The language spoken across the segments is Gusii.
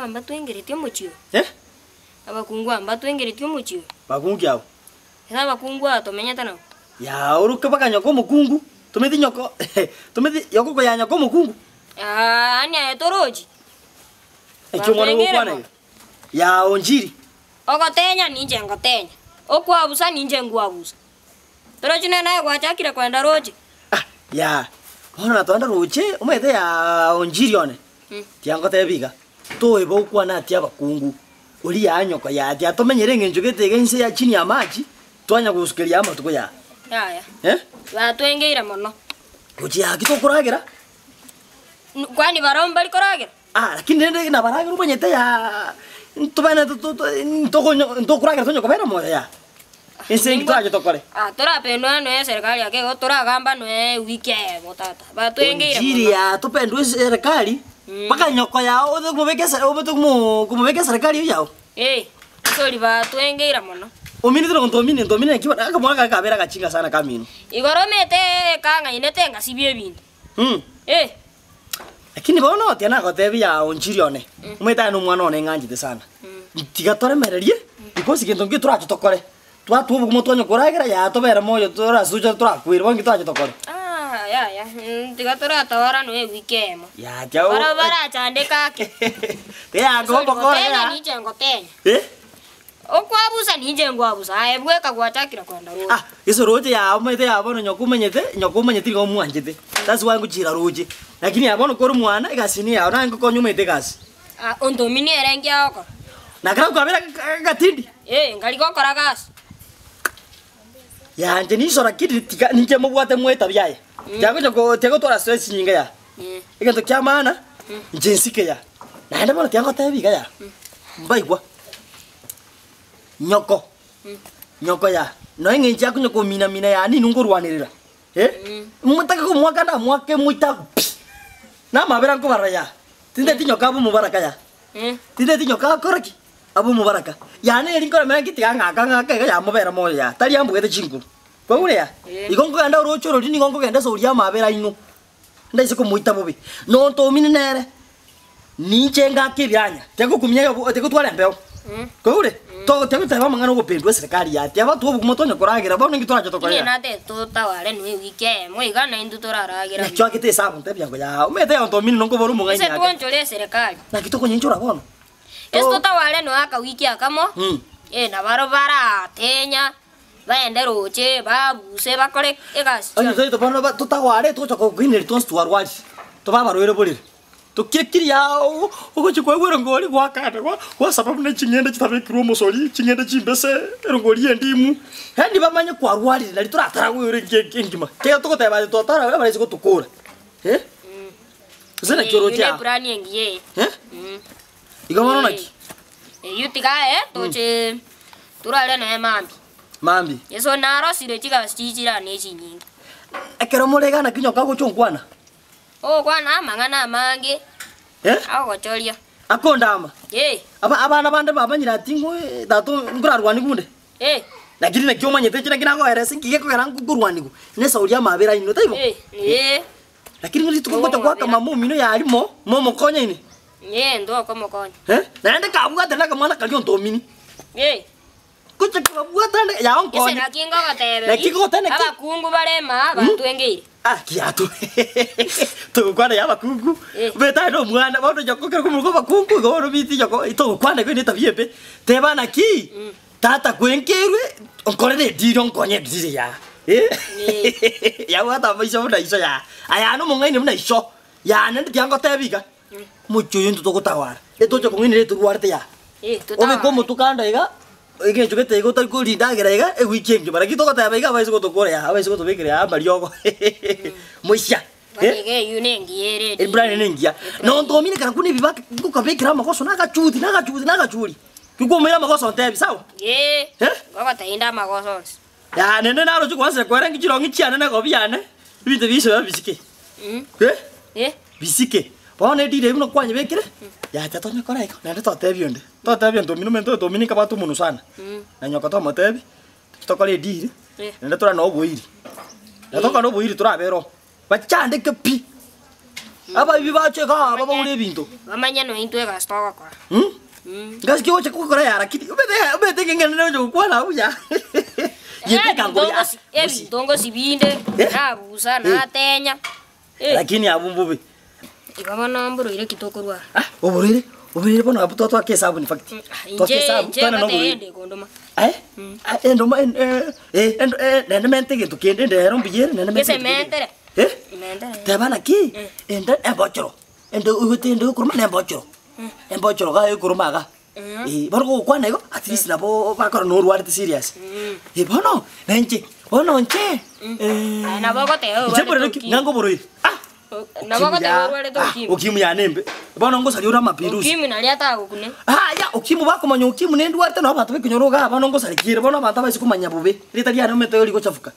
Abakungu aba mbatwengeretie omochie oyo. Eh? Abakungu aba mbatwengeretie omochie oyo. Bakungu ki abwo? Ase abakungu aba tomenyete nabo. Yaa oroke mpaka nyoko omokungu, tometi nyoko tometi yoko koyaa nyoko omokungu. Aa yaani aye torochi? Ekio omwana Batwengere ogokwana mono. iga. Yaa onchiri. Ogotenya ninche ngotenya, okwabusa ninche nkwabusa. Torochi nere naye gwachakire kwenda roche. Ah, yaa, bono natogenda roche, omanyete yaa onchiri one, tiga ngotebi iga, toeba okwane ati abakungu, oria yaa nyoko yaa tiatomenyere eng'encho gete iga inse ya chini ya maji, twanya gosukeria amatuko yaa. Yaya, Eh? batwengeire mono. Gochia yaa ki tokoragera? Kwani barabwo mbari koragera? Ah, lakini rende nabaragera omanyete yaa ntobwenerete to- to ntokonyo ntokoragera tonya kobera moyo yaa. Ense enki torache tokore? Ah, torapendwa noe eserikali ake igo toragamba noe ewiki eyemo tata. Batwengeire Onchiri mono. yaa topendwe eserikali mpaka nyoko yao othe komobeka ese obete komo komobeka eserikali eywo yao. Eh, sorry batwengeire mono. Ominete na ntomine ntomine naki bono akamwana kare kabere agachinga sana kamino. Igoro omete ekang'ainete ngasibia ebinto. Mh. Eh. Lakini bono tiga nagotebia yaa onchiri one, omanyete aye nomwana one ng'anchete sana. Tiga toremererie, because gento nki torache tokore, twatwa obogima twanya koragera yaa tobere moyo torasuche torakwere, bono nki torache tokore? Ah, yaya, mm, tiga toratawara noe ewiki eyemo. Yaa tiga o- Barabwo barachandeke ake. Tiga yaa Sorry, kobokora gotenya yaa. ninche ngotenya. Eh? Okwabusa ninche nkwabusa, aye bweka gwachakire kwenda roche. Ah, gese roche yaa omanyete yaa bono nyoko omanyete, nyoko omanyete nigo omwanchete. That's why ngochiira roche. Lakini yaa bono kore omwana, egasi niyo yao, naye ngokonya omanyete egasi. Ah, ontomi nere nki agokora? Na kera kwabera agatindi. Eh, nkari gokora gasi. Yaa inche niso lakini tiga ninche mobwate mwe etabia aye. Tiagocha ko tiagotwara stress chinyinga yaa. Egento kia maana, inche nsike yaa. Naende bono tiga ngotebi iga yaa, mbaigwa. Nyoko, nyoko yaa, nonya eng'encho yakonya komina mina yaa ninwe nkorwanerera, eh, motake komoaka ndamoake moite pi, na amabera nkobarora yaa, tinteti nyoko abe omobaraka yaa, tinteti nyoko akore ki? Abe omobaraka. Yaani eri nkoremera nki tiga ng'aka ng'ake iga yamobera moyo yaa, tari ambwete chinguru. Kwaigure yaa? Igo nkogenda oroche ororia nigo nkogenda ase oria amabera aino, ndaise komoita bobe. Nonto omino nere. Ninche ngake ebianya, tiagokumia yobo tigotwara embeo. Kwaigure? To tigoteba amang'ana ogopendwa eserekari ya tiaba twobogima tonya koragera bono inki torache Inye tokorera. nate totaware noe ewiki eyemo iga naintwe toraragera Nakio agete esabu ntebia ngo yaa omanyete onto omino nokobora omong'aini Ase ake. twanchore eserekari. Naki tokonyenchora bono? Ase To- totaware noe akawiki akamo, Mm. eh, nabaro baratenya, baende roche, babuse, bakore egasi Onye chionsi. toito bono ba totaware togocha kogineri twonsi twarwarire, tobe abarwaire borere. Tokiekiri ao ogochia koegwa erongori gwakana gwa gwasaba buna ching'ende chitabekirwe omosori, ching'ende chimbese, erongori y'endimu, yaani bamanye kwarwarire nari toratara goira enki enki engima. Ekiagera togoteba aye twatara abarisia abarisia gotokora eh, gose naki Eyio oroche ne aa eplan engiya eye. eh, igo bono naki? Eyio tiga aye toche torare naye mambia. Mambia. Yeso narosire chigasi chichirane echinyinge. Ekero more iga naki nyoka agocha onkwana? Ogokwana amang'ana amange Eh? agogochoria. Akondama. Eh. Aba abana bande babanyire ati ng'o tata nkorarwanigwe onde. Eh. Lakini naki omanyete inche naki nagoeresa inki gekogera nkorwanigwe, nesauri y'amabera aino, taibo? Eh, eh. Lakini rituko ngocha goaka mama omino yarimo, momokonyaine. Eh, ntokomokonya. Eh? Naende kabwate nakamwana karia ontomini. Eh. Gocha kobabwata ande yao Ase nkonye. naki ngogoteberia, Naki ngogotebia naki? abakungu bare maa bantwengeire. Ah, kiato. Togokwana ya abakungu. Eh. Beta aye nomwana bono nyoko ekero komoroka abakungu igo bono biti nyoko togokwana igo netabia embe. Teba naki, tata kwenkeirwe nkorere ediri onkonye ediri yaa. Eh. Yabwate amaiso buna iso yaa. Aya nomong'aini buna iso. Yaa naende tiga ngotebie iga, omochie oyo intwe togotawara, etoche kong'ainera etorwarete yaa. Eh, Obeke totaware. omotwe kando iga, egento gete iga otari korindagera iga ewiki engima, lakini togoteba iga abaise gotokora yaa, abaise gotobekera yaa amariogo moisia Bono eh. iga eyio nengiya ere edini. Ebrani nengiya. Nonto omine kara kuna ebibaka ngokabekera amagoso nagachuti nagachuti nagachuri. Kikwomoira amagoso ontebi sawa? Ee, Eh? ngogotebi inde amagoso onsi. Yaa nende naroche kwansa kwera nki chirong'i chiane na egobi yane, ebinto biiso biba bisike. Mm. Eh? Eh. Bisike. Bono edira eyio buna kwanyebekire, yacha tonyekore igo, naende totebia onde. Totebia ntomino omanyete oyotomino nkabwate omonwe sana. Na nyoka tomotebi, tokore ediri, Eh. naende torane na oboiri. Na tokore oboiri torabere oo, bachandeke pi. Abaibi bache igaa aba baure ebinto. Bamanye nonya intwe egasi togokora. Mm? Ngasi ki ogocha gokora ya lakini omanyete omanyete ng'a eng'ana nere ogocha gokwana buya. Yeteka Ebinto ngoya. ngosi ebinto ngosi binde, Eh? nabusa, Eh. natenya. Eh, Lakini abwo mbobe. Igo bono mborwaire ki tokorwara? Ah, oborwaire, oborwaire bono abwo twatwaka esabu in fact. Twaka Inche esabu, inche twana na ngate oborwaire. ende kondoma. Aye? Ah, endoma en- eh, eh, endo eh, naende mente egento kende, ende ero mbuya ere, naende mente egento kende. Gesementere. Eh? Mentere. Teba naki, ende embochoro, ende oigwete ende ekoroma na embochoro, embochoro iga ekoroma iga. Eh, bono gogokwana igo, at least nabo bakora norwarete serious. Eh bono, na inche, bono inche, Aye nabo ogoteba inche orwarete mborere ki, ukimwi. ng'a nkoborwaire, ah! Nabo Ukimwi ogoteba ya, orwarete ah, ukimwi. ukimwi yane embe, bono ngosaria ore amapinduzi. Ukimwi naria atagokune. Yaya, ukimwi bakomanya ukimwi nendwarete nabo abanto bekenyoro igaa bono ngosarekiere, bono abanto abaise komanya bobe, rieta riane omanyete igo rigochafuka.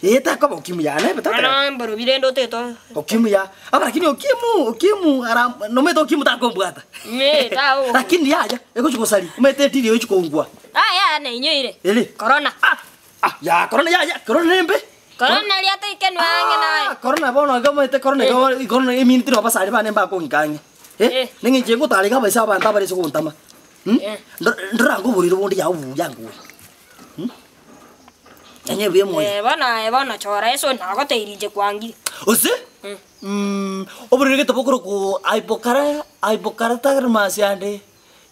Eh, takoba ukimwi yane ebe totebe. Bono mborobio rende otete o- Ukimwi ya, aba lakini ukimwi, ukimwi ara nomanyete ukimwi takombwata. Eh, tagogo- Lakini yaya, egochi gosaria, omanyete etiri egochi kongua. Yaya nainyoire. Ere? Corona. Ah, ah, ya corona yaya, corona nembe. Corona naria ataikenwa ang'e naye. Ah, corona bono iga omanyete corona iga corona eminti nabo abasani bane mbakong'ika ang'e. Eh, Eh. neng'encho engotara iga abaisa abanto abare ase gontama. Mh, Eh. ndo- ndorange oborwaire bonde yago buya ngoe. Mh, Onye buya moyo. Eh, bono aye bono chora eso nagoteiri inche kwangire. Ose? Mm, oborwaire gete bokorokwa hypokara hypokaratagrmas ande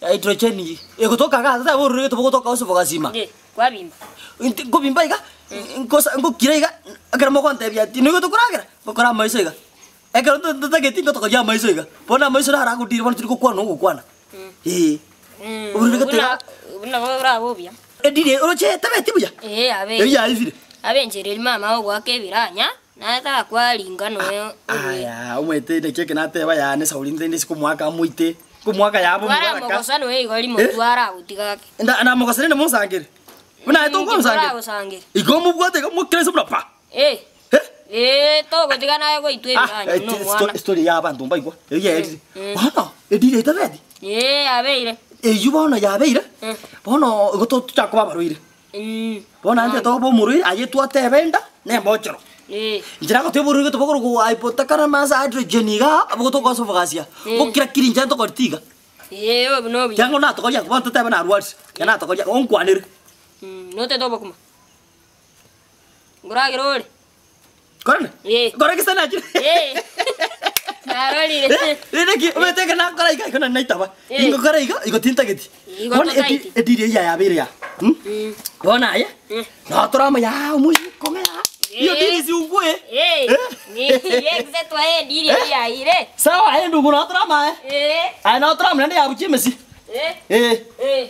hydrogenic egotoka iga ase oborwaire gete bogotoka ase bogasima. Inche, kwabimba. Inti nkobimba iga, nkosa ngokira iga, ekero mogontebia ati nigo tokoragera, ngokora amaiso iga. Ekero nto ntotageti ngotokoria amaiso iga, bono amaiso naro agodira bono tiri gokwana ogokwana. Eh. Oborwaire gete Buna iga. buna borabe obuya. Ediri oroche etabeti buya? Ee, abe. Eyio yaibire. Abe enchera eria mama ogoaka ebiranya, naye takwaringa noe obe. Aya, omanyete naki eke nateba yane sauri nte ndise komoaka amoite, komoaka yabo Twara omobaraka. mogosa noe igo rimo Eh? twaragotiga ake. Nda namogosera rende monsangere. Buna aye tokonsangera. Twaragosangera. Igo omobwate iga mokire inse buna pa. Eh. Eh? Eh, togotiga naye goitwa Ah, ebiranya eh, buna ti- omwana. sto- story ya abanto mbaigwa, eyio yaerire. Mm. Bono, ediri etabeti. Ee, abeire. Eyio bono yabeire, Mm. bono igo to tochaka koba abarwaire. Mm. Bono naende tokoba omorwaire, aye twateba enda, na embochoro. Eh. Inche nagotebia oborwaire gete bokorokwa hypothalamus hydrogen igaa, abwo togosofogasia, Mm. gokira kiri inche ntokoreti iga. Ee, obo nobuya. Kiang'o natokoria bono totebe narwarire, ekero natokoria onkwanere. Mm, notete obokima? Nkoragera ore? Korende? Eh. Kore gese nachire. Eh. Narorire. Eh, rende ki, omanyete ekero nakora iga, igo nari naitaba. Eh. Ingokora iga, igo tintageti. Igo Bono totaeti. edi- ediri eyia yabeire ya. Mm? Mm. Bono aye, Mm. notore amo yaa omoiseke kong'e yaa. Iyo Eh. diri siungwe. Eh. Eh. Ni yegise twaye ediri eyio yaire. Sawa aye ndugu notore amo aye. Eh. Aye notore amo naende yabuchia emesi. Eh. Eh. Eh.